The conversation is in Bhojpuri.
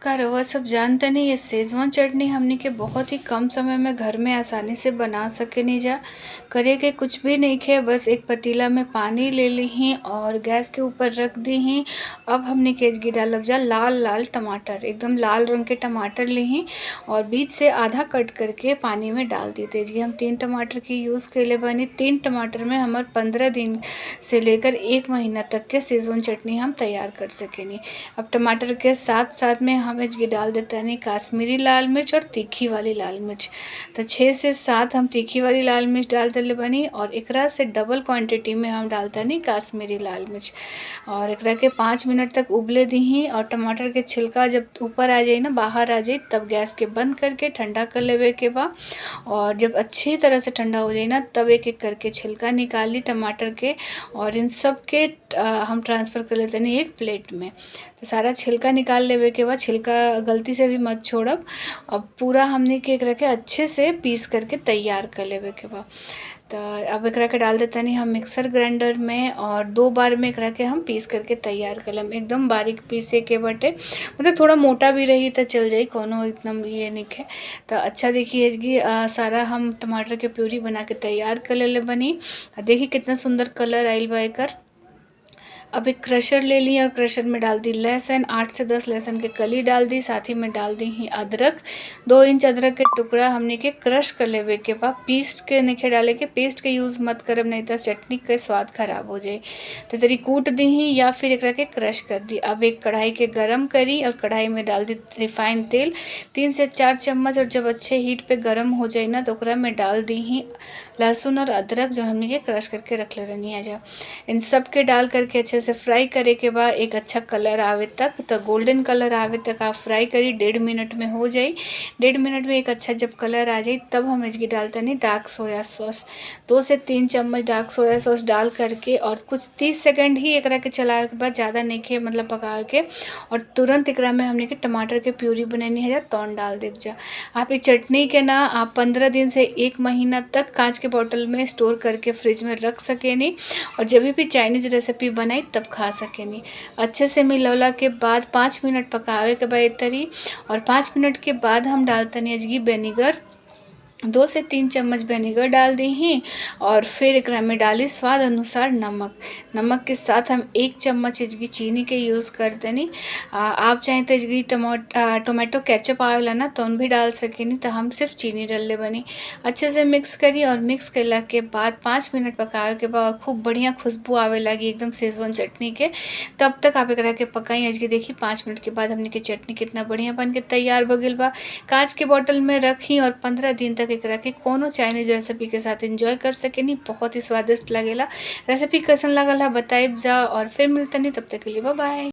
का रउआ सब जानतनी ये शेज़वान चटनी हमनी के बहुत ही कम समय में घर में आसानी से बना सकेनी जा। करे के कुछ भी नइखे, बस एक पतीला में पानी ले लीही और गैस के ऊपर रख दीही। अब हमनी के एजगी डालब जा लाल लाल टमाटर, एकदम लाल रंग के टमाटर लीही और बीच से आधा कट करके पानी में डाल दी। एजगी हम 3 टमाटर के यूज़ कइले बानी। 3 टमाटर में हमर 15 दिन से लेकर 1 महीना तक के शेज़वान चटनी हम तैयार कर सकेनी। अब टमाटर के साथ साथ में हम एजगी डाल देतानी काश्मीरी लाल मिर्च और तीखी वाली लाल मिर्च। तो 6 से 7 हम तीखी वाली लाल मिर्च डाल देले बानी और एकरा से डबल क्वांटिटी में हम डालतानी काश्मीरी लाल मिर्च। और एकरा के 5 मिनट तक उबले दीही और टमाटर के छिलका जब ऊपर आ जाई ना, बाहर आ जाई, तब गैस के बंद करके ठंडा कर लेवे के बा। और जब अच्छी तरह से ठंडा हो जाई ना, तब एक एक करके छिलका निकाली टमाटर के और इन सब के हम ट्रांसफ़र कर लेतानी एक प्लेट में। तो सारा छिलका निकाल लेवे के बाद छिलका गलती से भी मत छोड़ब। अब पूरा हमनी के एकरा के अच्छे से पीस करके तैयार कर लेवे के बा। तो अब एकरा के डाल देतानी हम मिक्सर ग्राइंडर में और 2 बार में एकरा के हम पीस करके तैयार कर लेम। एकदम बारीक पीसे के बटे, मतलब थोड़ा मोटा भी रही तो चल जाई, कोनो इतना ये नइखे। तो अच्छा देखिए एजगी सारा हम टमाटर के प्यूरी बना के तैयार कर लेले बनी। देखिए कितना सुंदर कलर आइल बा एकर। अब एक क्रशर ले ली और क्रशर में डाल दी लहसुन, 8 से 10 लहसुन के कली डाल दी, साथ ही में डाल दी ही अदरक, 2 इंच अदरक के टुकड़ा हमने के क्रश कर लेवे के बाद, पीस के नइखे डाले के, पेस्ट के यूज़ मत करब नहीं तो चटनी के स्वाद खराब हो जाए। तो तरी कूट दी या फिर एकरा के क्रश कर दी। अब एक कढ़ाई के गरम करी और कढ़ाई में डाल दी रिफाइंड तेल 3 से 4 चम्मच, और जब अच्छे हीट पे गरम हो जाए ना तो ओकरा में डाल दी ही लहसुन और अदरक जो हमने के क्रश करके रख ले रहनी है जा। इन सब के डाल करके अच्छे से फ्राई करे के बाद एक अच्छा कलर आवे तक, तो गोल्डन कलर आवे तक आप फ्राई करी, 1.5 मिनट में हो जाई। 1.5 मिनट में एक अच्छा जब कलर आ जाई तब हम इसकी डालते डार्क सोया सॉस, 2 से 3 चम्मच डार्क सोया सॉस डाल करके और कुछ 30 सेकेंड ही एकरा के चलावे के बाद, ज़्यादा नहीं के मतलब पका के, और तुरंत एकरा में हमने के टमाटर के प्यूरी बनैनी है तौन डाल देव जा। आप इस चटनी के ना आप 15 दिन से 1 महीना तक कांच के बॉटल में स्टोर करके फ्रिज में रख सकेनी और जब भी चाइनीज़ रेसिपी बनाई तब खा सकेनी। अच्छे से मिलौला के बाद 5 मिनट पकावे के बाद तरी, और 5 मिनट के बाद हम डालतनी अजगी विनेगर, 2 से 3 चम्मच विनेगर डाल दीही और फिर एकरा में डाली स्वाद अनुसार नमक। नमक के साथ हम 1 चम्मच एजगी चीनी के यूज़ कर देनी। आप चाहें तो एजगी टोमेटो केचप आवेला ना तो भी डाल सकेनी, तो हम सिर्फ चीनी डालले बनी। अच्छे से मिक्स करी और मिक्स करला के बाद 5 मिनट पकावे के बाद खूब बढ़िया खुशबू आवे लगी एकदम शेज़वान चटनी के। तब तक आप एकरा के पकाई। एजगी देखी 5 मिनट के बाद हमने के चटनी कितना बढ़िया बन के तैयार हो गइल बा। कांच के बॉटल में रखी और 15 दिन तक एकरा के कोनो चाइनीज रेसिपी के साथ एंजॉय कर सकेनी। बहुत ही स्वादिष्ट लगेला। रेसिपी कैसन लगल है बताइब जा और फिर मिलतनी, तब तक के लिए बाय बाय।